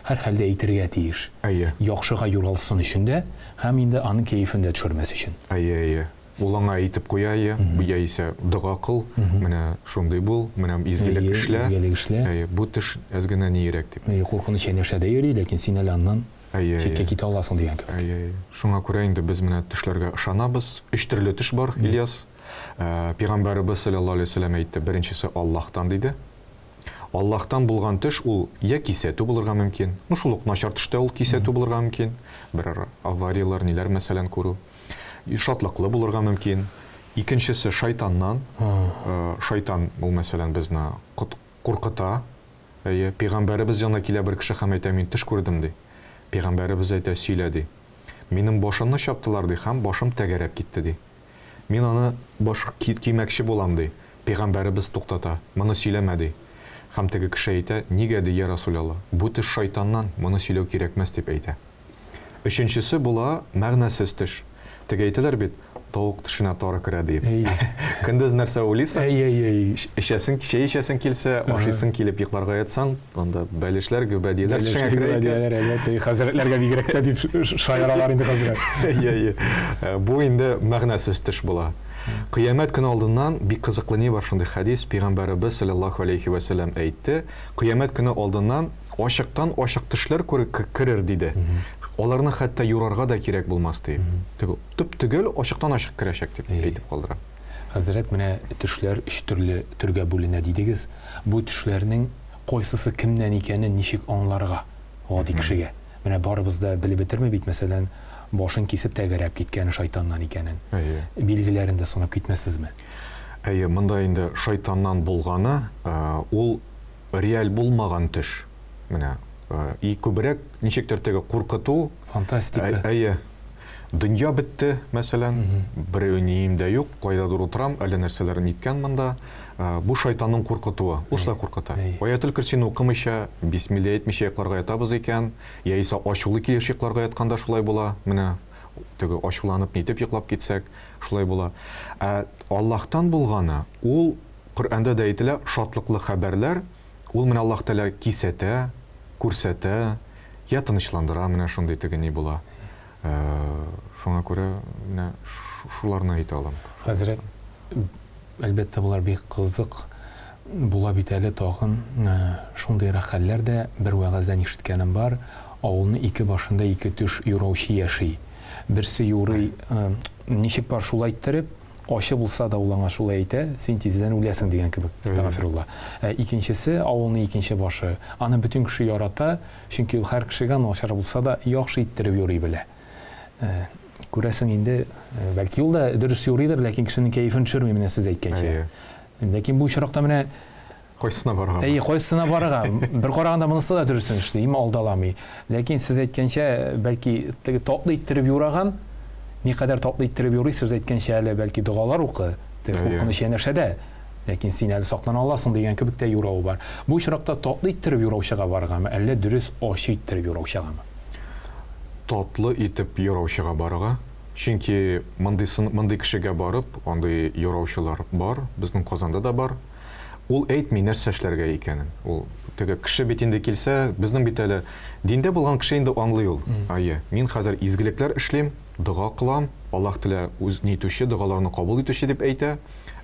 һәрхәлдә әйтергә тиеш. Әйе. Яхшыга юралсын өчен дә, һәм инде аның кәефен дә төшермәс өчен. Әйе, әйе. Ул аңа әйтеп куя, әйе, яисә дога кыл, менә шундый бул, менә изгелек эшлә. Изгелек эшлә. Әйе, бу төш әз генә ниерәк дип. Әйе, куркыныч янәшәдә йөри, ләкин син әле аннан читкә китә аласың дигән кебек. Әйе, әйе. Шуңа күрә инде без менә төшләргә ышанабыз. Өч төрле төш бар, Ильяс. Пәйгамбәребез саллаллаһу алейһи ва сәлләм әйтте, беренчесе Аллаһтан диде. Аллаһтан булган төш ул я кисәтү булырга мөмкин. Ну, шул ук начар төштә ул кисәтү булырга мөмкин. Берәр аварияләр, ниләр мәсәлән күрү. Шатлыклы булырга мөмкин. Икенчесе шайтаннан. Шайтан ул мәсәлән безне куркыта. Әйе, пәйгамбәребез янына килә бер кеше һәм әйтә, мин төш күрдем ди. Пәйгамбәребез әйтә, сөйлә ди. Минем башымны чаптылар ди һәм башым тәгәрәп китте ди. Мин аны баш кимәкче булам ди. Пәйгамбәребез туктата, моны сөйләмә ди. Һәм теге кеше әйтә, нигә ди, я Расулалла, бу төш шайтаннан, моны сөйләү кирәкмәс дип әйтә. Өченчесе була мәгънәсез төш. Теге әйтәләр бит, тавык төшенә тары керә диеп. Көндез нәрсә уйлыйсың? Әй-әй-әй. Эчәсең, чәй эчәсең килсә, ашыйсың килеп йокларга ятсаң, анда бәлешләр, гөбәдияләр төшеңә керә икән. Гөбәдияләр, әлбәттә, хәзрәтләргә бигрәк тә дип шаяралар инде хәзрәт. Әй-әй. Бу инде мәгънәсез төш була. Кыямәт көне алдыннан бик кызыклы ни бар шундый хәдис, пәйгамбәребез саллаллаһу алейхи вә сәлләм әйтте, кыямәт көне алдыннан ачыктан ачык төшләр керер диде. Аларны хәтта юрарга да кирәк булмас дип. Төп-төгәл ачыктан ачык керәчәк дип әйтеп калдыра. Хәзрәт, менә төшләр өч төрле төргә бүленә дидегез. Бу төшләрнең кайсысы кемнән икәнен ничек аңларга гади кешегә? Менә барыбыз да белеп бетерми бит, мәсәлән, башын кисеп тәгәрәп киткәне шайтаннан икәнен. Әйе. Билгеләрен дә санап китмәссезме? Әйе, монда инде шайтаннан булганы, ул реаль булмаган төш. Менә и күбрәк ничектер теге куркыту. Фантастика. Әйе. Дөнья бетте, мәсәлән, бер нием дә юк, кайдадыр утырам, әллә нәрсәләр ниткән монда. Бу шайтанның куркытуы. Ул шулай куркыта. Аятел Көрсине укымыйча, бисмилла әйтмичә йокларга ятабыз икән, яисә ачулы килеш йокларга ятканда шулай була. Менә теге ачуланып нитеп йоклап китсәк, шулай була. Ә Аллаһтан булганы, ул Коръәндә дә әйтелә, шатлыклы хәбәрләр, ул менә Аллаһ Тәгалә кисәтә, күрсәтә, я тынычландыра, менә шундый теге ни була. Шуңа күрә менә шуларны әйтә алам. Хәзрәт, әлбәттә, болар бик кызык була бит әле тагын шундыйрак хәлләр дә бер вәгазьдән ишеткәнем бар. Авылны ике башында ике төш юраучы яши. Берсе юрый, ничек бар шулай иттереп, ачы булса да ул аңа шулай әйтә, син тиздән үләсең дигән кебек, әстәгафирулла. Ә икенчесе, авылның икенче башы, аны бөтен кеше ярата, чөнки ул һәр кешегә начар булса да яхшы иттереп юри белә. Күрәсең инде, бәлки ул да дөрес юрыйдыр, ләкин кешенең кәефен төшерми, менә сез әйткәнчә. Ләкин бу очракта менә Кайсысына барырга? Әйе, кайсысына барырга? Бер караганда монысы да дөресен эшли, им алдаламый. Ләкин сез әйткәнчә, бәлки теге татлы иттереп юраган, никадәр татлы иттереп юрый, сез әйткәнчә әле бәлки догалар укы, теге куркыныч янәшәдә. Ләкин син әле саклана аласың дигән кебек тә юравы бар. Бу очракта татлы иттереп юраучыга барыргамы, әллә дөрес ачы иттереп юраучыгамы? Татлы итеп юраучыга барырга. Чөнки мондыйсын, мондый кешегә барып, андый юраучылар бар, безнең Казанда да бар. Ул әйтми нәрсә эшләргә икәнен. Ул теге кеше бит инде килсә, безнең бит әле диндә булган кеше инде аңлый ул. Әйе, мин хәзер изгелекләр эшлим, дога кылам, Аллаһ Тәгалә үз нитүче, догаларны кабул итүче дип әйтә.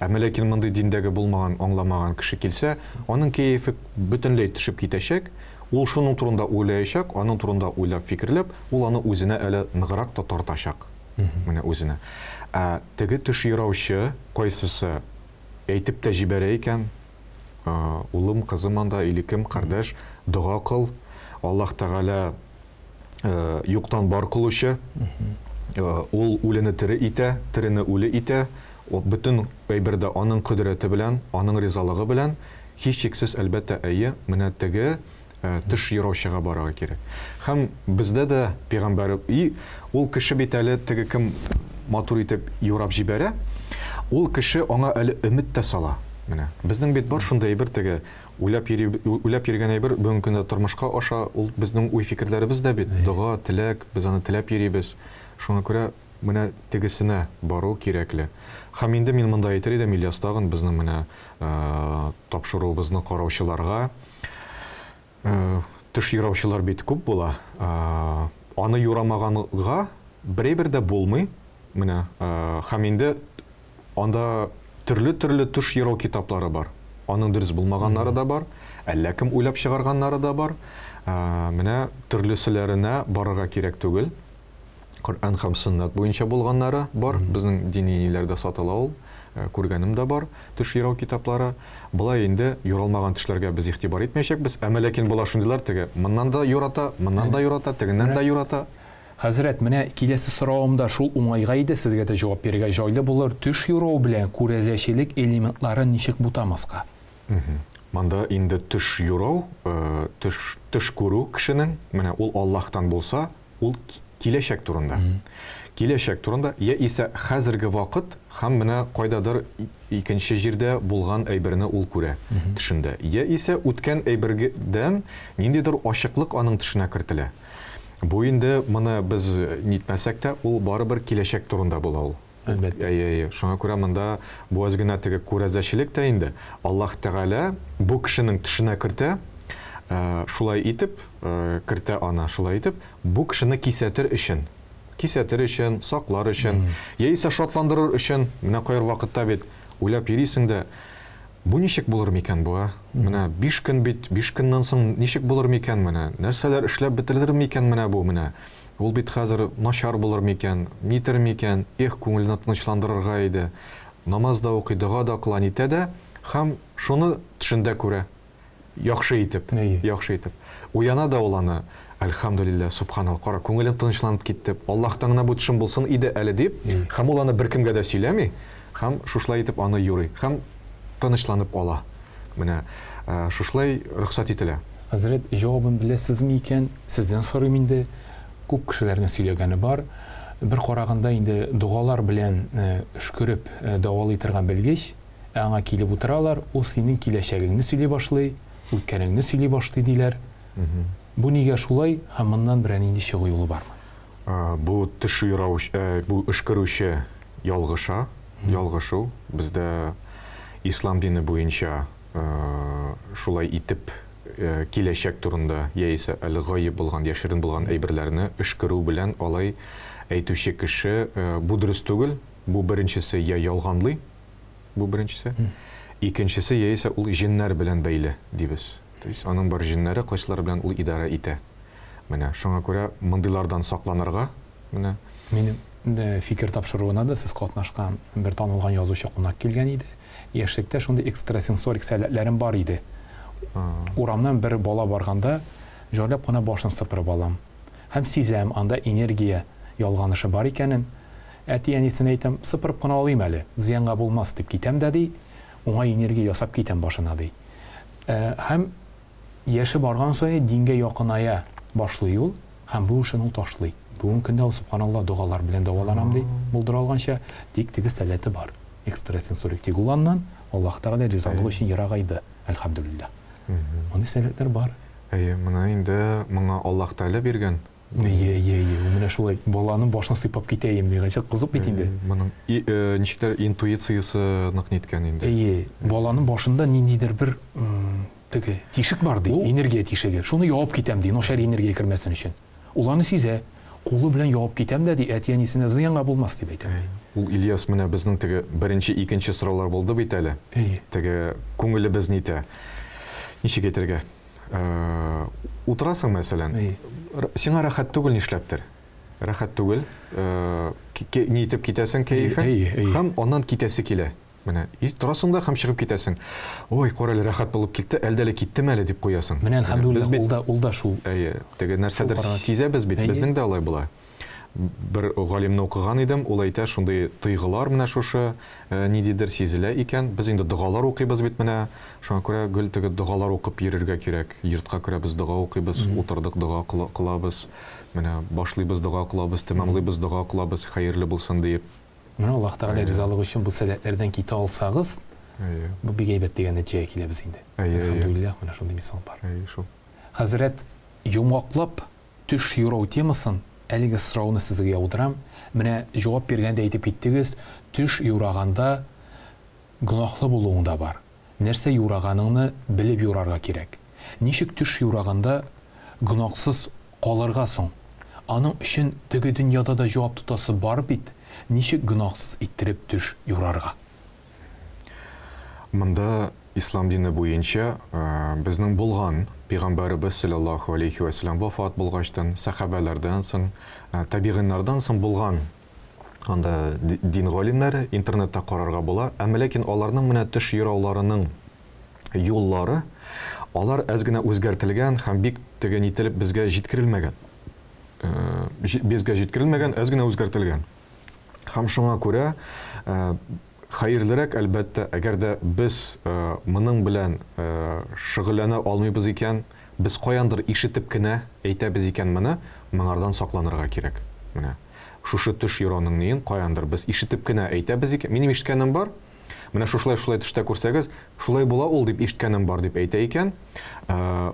Әмма ләкин мондый диндәге булмаган, аңламаган кеше килсә, аның кәефе бөтенләй төшеп китәчәк, ул шуның турында уйлаячак, аның турында уйлап, фикерләп, ул аны үзенә әле ныграк та тартачак. Менә үзенә. Ә теге төш юраучы, кайсысы әйтеп тә җибәрә икән, улым, кызым анда, или кем, кардәш, дога кыл, Аллаһ Тәгалә юктан бар кылучы, ул үлене тере итә, терене үле итә, бөтен әйбер дә аның кодрәте белән, аның ризалыгы белән, һичшиксез, әлбәттә, әйе, менә теге төш юраучыга барырга кирәк. Һәм бездә дә пәйгамбәр, и ул кеше бит әле теге кем матур итеп юрап җибәрә, ул кеше аңа әле өмет тә сала. Менә безнең бит бар шундый әйбер, теге уйлап йөри, уйлап йөргән әйбер бүгенге көндә тормышка аша, ул безнең уй-фикерләребез дә бит, дога, теләк, без аны теләп йөрибез. Шуңа күрә менә тегесенә бару кирәкле. Һәм инде мин монда әйтер идем, Ильяс, тагын безнең менә тапшыруыбызны караучыларга, төш юраучылар бит күп була. Аны юрамаганга берәйбер дә булмый. Менә һәм инде анда төрле-төрле төш юрау китаплары бар. Аның дөрес булмаганнары да бар, әллә кем уйлап чыгарганнары да бар. Менә төрлеселәренә барырга кирәк түгел. Коръән һәм сөннәт буенча булганнары бар. Безнең дини ниләрдә сатыла ул, күргәнем дә бар, төш юрау китаплары. Болай инде юралмаган төшләргә без игътибар итмәячәкбез. Әмма ләкин була шундыйлар, теге моннан да юрата, моннан да юрата, тегеннән дә юрата. Хәзрәт, менә киләсе соравым да шул уңайга иде, сезгә дә җавап бирергә җайлы булыр. Төш юрау белән күрәзәчелек элементларын ничек бутамаска? Монда инде төш юрау, төш, төш күрү кешенең, менә ул Аллаһтан булса, ул киләчәк турында. Киләчәк турында, я исә хәзерге вакыт һәм менә кайдадыр икенче җирдә булган әйберне ул күрә төшендә. Я исә үткән әйбердән ниндидер ачыклык аның төшенә кертелә. Бу инде моны без нитмәсәк тә, ул барыбер киләчәк турында була ул. Әлбәттә. Әйе, әйе. Шуңа күрә монда бу әз генә теге күрәзәчелек тә инде. Аллаһ Тәгалә бу кешенең төшенә кертә, шулай итеп, кертә аны, шулай итеп, бу кешене кисәтер өчен. Кисәтер өчен, саклар өчен, яисә шатландырыр өчен. Менә кайбер вакытта бит уйлап йөрисең дә, бу ничек булыр микән бу, ә? Менә 5 көн бит, 5 көннән соң ничек булыр микән менә? Нәрсәләр эшләп бетерелер микән менә бу, менә? Ул бит хәзер начар булыр микән, нитер микән? Эх, күңелне тынычландырырга иде. Намаз да укый, дога да кыла, нитә дә, һәм шуны төшендә күрә. Яхшы итеп, яхшы итеп. Уяна да ул аны, әлхәмдүлилләһ, субханалла, кара, күңелем тынычланып китте, Аллаһтан гына бу төшем булсын иде әле дип, һәм ул аны беркемгә дә сөйләми, һәм шушылай итеп аны юрый, һәм тынычланып ала. Менә шушылай рөхсәт ителә. Хәзрәт, җавабын беләсезме икән, сездән сорыйм инде. Күп кешеләрнең сөйләгәне бар. Бер караганда инде догалар белән өшкереп дәвалый торган белгеч, ә аңа килеп утыралар, ул синең киләчәгеңне сөйли башлый, үткәнеңне сөйли башлый, диләр. Бу нигә шулай һәм моннан берәр нинди чыгу юлы бармы? Бу төш юраучы, бу өшкерүче ялгыша, ялгышу. Бездә ислам дине буенча шулай итеп киләчәк турында яисә әле гаеп булган, яшерен булган әйберләрне өшкерү белән алай әйтүче кеше бу дөрес түгел. Бу беренчесе я ялганлый, бу беренчесе. Икенчесе яисә ул җеннәр белән бәйле дибез. То есть аның бар җеннәре, кайсылары белән ул идарә итә. Менә шуңа күрә мондыйлардан сакланырга, менә. Минем фикер тапшыруына да сез катнашкан бер танылган язучы кунак килгән иде. Яшьлектә шундый экстрасенсорик сәләтләрем бар иде. Урамнан бер бала барганда, җайлап кына башын сыпырып алам. Һәм сизәм, анда энергия ялганышы бар икәнен. Әти-әнисенә әйтәм, сыпырып кына алыйм әле, зыянга булмас, дип китәм дә, ди, уңай энергия ясап китәм башына, ди. Һәм яше барган саен дингә якыная башлый ул, һәм бу эшен ул ташлый. Бүгенге көндә ул, сөбханалла, догалар белән дәваланам, ди, булдыра алганча, тик теге сәләте бар. Экстрасенсорик. Тик ул аннан Аллаһ Тәгалә ризалыгы өчен ерагайды, әлхәмдүлилләһ. Мондый сәләтләр бар. Әйе, моны инде моңа Аллаһ Тәгалә биргән. Әйе, әйе, әйе. Ул менә шулай баланың башын сыйпап китәем ди. Гаҗәп кызык бит инде. Моның ничектер интуициясе нык ниткән инде. Әйе, баланың башында ниндидер бер теге тишек бар ди, энергия тишеге. Шуны ябып китәм ди, начар энергия кермәсен өчен. Ул аны сизә. Кулы белән ябып китәм дә ди, әти-әнисенә зыянга булмас дип әйтәм ди. Ул Ильяс, менә безнең теге беренче, икенче сораулар булды бит әле. Әйе. Теге күңелебез нитә. Ничек әйтергә? Утырасың, мәсәлән, сиңа рәхәт түгел нишләптер. Рәхәт түгел. Ни итеп китәсең кәефең? Һәм аннан китәсе килә. Менә, и торасың да һәм чыгып китәсең. Ой, кара әле, рәхәт булып китте, әлдә әле киттем әле дип куясың. Менә, әлхәмдүлилләһ, ул да, ул да шул. Әйе, теге нәрсәдер сизәбез бит, безнең дә алай була. Бер галимне укыган идем, ул әйтә, шундый тойгылар менә шушы ниндидер сизелә икән. Без инде догалар укыйбыз бит менә. Шуңа күрә гел теге догалар укып йөрергә кирәк. Йортка керәбез, дога укыйбыз, утырдык, дога кылабыз. Менә башлыйбыз, дога кылабыз, тәмамлыйбыз, дога кылабыз, хәерле булсын диеп. Менә Аллаһ Тәгалә ризалыгы өчен бу сәләтләрдән китә алсагыз, бу бик әйбәт дигән нәтиҗәгә киләбез инде. Әлхәмдүлилләһ, менә шундый мисал бар. Әйе, шул. Хәзрәт, йомгаклап, төш юрау темасын, әлеге сорауны сезгә яудырам. Менә җавап биргәндә әйтеп киттегез, төш юраганда гөнаһлы булуың да бар. Нәрсә юраганыңны белеп юрарга кирәк. Ничек төш юраганда гөнаһсыз калырга соң? Аның өчен теге дөньяда да җавап тотасы бар бит, ничек гөнаһсыз иттереп төш юрарга? Монда ислам дине буенча безнең булган пәйгамбәребез салләллаһу алейһи вә сәлләм вафат булгачтан, сәхабәләрдән соң, табигыйннардан соң булган анда дин галимнәре, интернетта карарга була, әмма ләкин аларның менә төш юрауларының юллары, алар әз генә үзгәртелгән һәм бик теге нителеп безгә җиткерелмәгән. Безгә җиткерелмәгән, әз генә үзгәртелгән. Һәм шуңа күрә хәерлерәк, әлбәттә, әгәр дә без моның белән шөгыльләнә алмыйбыз икән, без каяндыр ишетеп кенә әйтәбез икән моны, моңардан сакланырга кирәк. Менә шушы төш юрауның ниен каяндыр без ишетеп кенә әйтәбез икән. Минем ишеткәнем бар. Менә шушылай-шулай төштә күрсәгез, шулай була ул дип ишеткәнем бар дип әйтә икән,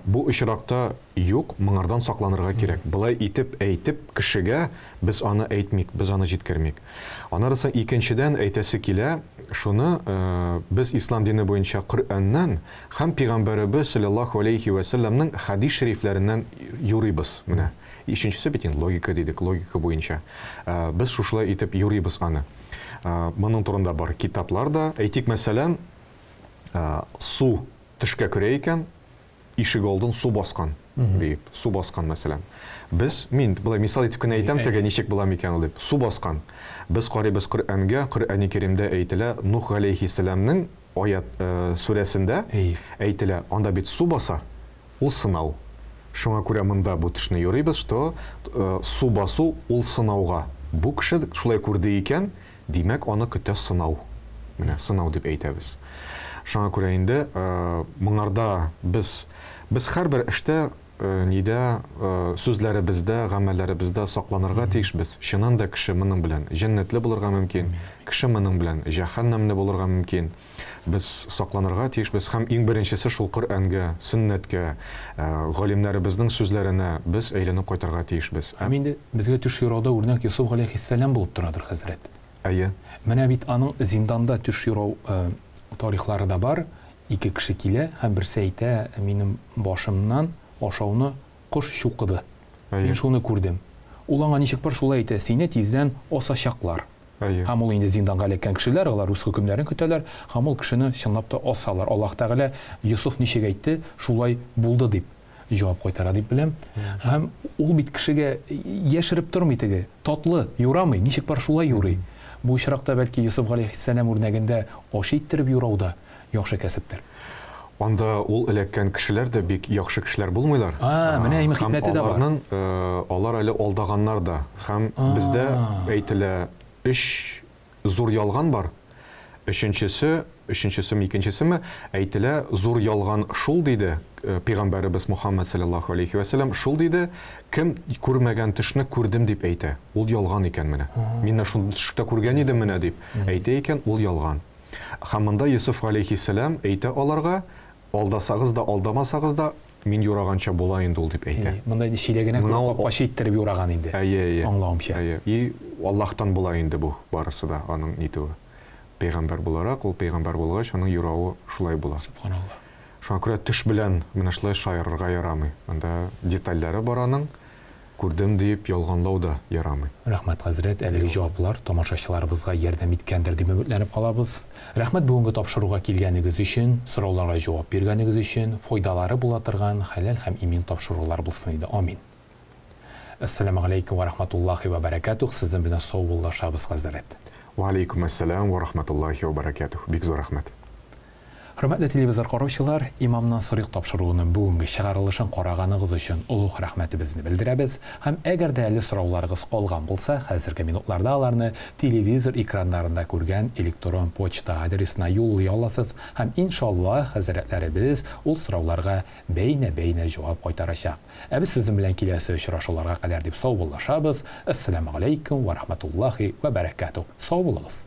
бу очракта юк, моңардан сакланырга кирәк. Болай итеп әйтеп кешегә без аны әйтмик, без аны җиткермик. Аннары соң икенчедән әйтәсе килә, Шуны без ислам дине буенча Коръәннән һәм пәйгамбәребез салләллаһу алейһи вә сәлләмнең хәдис шәрифләреннән юрыйбыз. Менә. Өченчесе бит инде логика дидек, логика буенча. Без шушылай итеп юрыйбыз аны. Моның турында бар китаплар да. Әйтик, мәсәлән, су төшкә керә икән, ишек алдын су баскан, диеп, су баскан, мәсәлән. Без, мин болай мисал итеп кенә әйтәм, теге ничек була микән ул дип, су баскан. Без карыйбыз Коръәнгә, Коръәни Кәримдә әйтелә, Нух галәйһиссәламнең аят сүрәсендә әйтелә, анда бит су баса, ул сынау. Шуңа күрә монда бу төшне юрыйбыз, что су басу ул сынауга. Бу кеше шулай күрде икән, димәк, аны көтә сынау. Менә сынау дип әйтәбез. Шуңа күрә инде моңарда без без һәрбер эштә нидә сүзләребездә, гамәлләребездә сакланырга тиешбез. Чыннан да кеше моның белән җәннәтле булырга мөмкин, кеше моның белән җәһәннәмле булырга мөмкин. Без сакланырга тиешбез һәм иң беренчесе шул Коръәнгә, сөннәткә, галимнәребезнең сүзләренә без әйләнеп кайтырга тиешбез. Һәм инде безгә төш юрауда үрнәк Йосыф галәйһиссәлам булып торадыр, хәзрәт. Әйе. Менә бит аның зинданда төш юрау тарихлары да бар. Ике кеше килә һәм берсе әйтә, минем башымнан ашауны кош чукыды. Мин шуны күрдем. Ул аңа ничек бар шулай әйтә, сине тиздән асачаклар. Һәм ул инде зинданга эләккән кешеләр, алар үз хөкемнәрен көтәләр, һәм ул кешене чынлап та асалар. Аллаһ Тәгалә Йосыф ничек әйтте, шулай булды дип җавап кайтара дип беләм. Һәм ул бит кешегә яшереп тормый теге, татлы юрамый, ничек бар шулай юрый. Бу очракта бәлки Йосыф галәйһиссәлам үрнәгендә ачы иттереп юрау да яхшы кәсептер. Анда ул эләккән кешеләр дә бик яхшы кешеләр булмыйлар. А, менә име хикмәте дә бар. Аларның, алар әле алдаганнар да. Һәм бездә әйтелә, өч зур ялган бар. Өченчесе, өченчесеме, икенчесеме, әйтелә, зур ялган шул диде, пәйгамбәребез Мухаммад саллаллаху алейхи ва саллям шул диде, кем күрмәгән төшне күрдем дип әйтә. Ул ялган икән менә. Мин менә шундый төштә күргән идем менә дип әйтә икән, ул ялган. Һәм монда Йосыф галәйһиссәлам әйтә аларга, алдасагыз да, алдамасагыз да, мин юраганча була инде ул дип әйтә. Монда инде чиләгенә күрә капкачы иттереп юраган инде. Әйе, әйе. Аңлавымча. Әйе. И Аллаһтан була инде бу барысы да аның нитүе. Пәйгамбәр буларак, ул пәйгамбәр булгач, аның юравы шулай була. Субханалла. Шуңа күрә төш белән менә шулай шаярырга ярамый. Анда детальләре бар аның. Күрдем диеп ялганлау да ярамый. Рәхмәт, хәзрәт, әлеге җаваплар тамашачыларыбызга ярдәм иткәндер дип өметләнеп калабыз. Рәхмәт бүгенге тапшыруга килгәнегез өчен, сорауларга җавап биргәнегез өчен, файдалары була торган хәләл һәм имин тапшырулар булсын иде. Амин. Әссәламү галәйкүм вә рахматуллахи вә бәрәкәтүх. Сезнең белән саубуллашабыз, хәзрәт. Вә алейкум әссәлам вә рахматуллахи вә бәрәкәтүх. Бик зур рәхмәт. Хөрмәтле телевизор караучылар, Имамнан сорыйк тапшыруының бүгенге чыгарылышын караганыгыз өчен олуг рәхмәтебезне белдерәбез һәм әгәр дә әле сорауларыгыз калган булса, хәзерге минутларда аларны телевизор экраннарында күргән электрон почта адресына юллый аласыз һәм иншалла хәзрәтләребез ул сорауларга бәйнә-бәйнә җавап кайтарачак. Ә без сезнең белән киләсе очрашуларга кадәр дип саубуллашабыз. Әссәламү галәйкүм вә рахматуллахи вә бәрәкәтүх. Сау булыгыз.